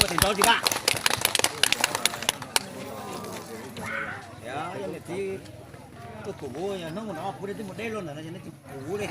Tsis nrov tsis kam. Yog niam txiv tuaj pum kuv, yog hnub no kuv twb mus deb luaj ntawm no ces neb tsis pum kuv li.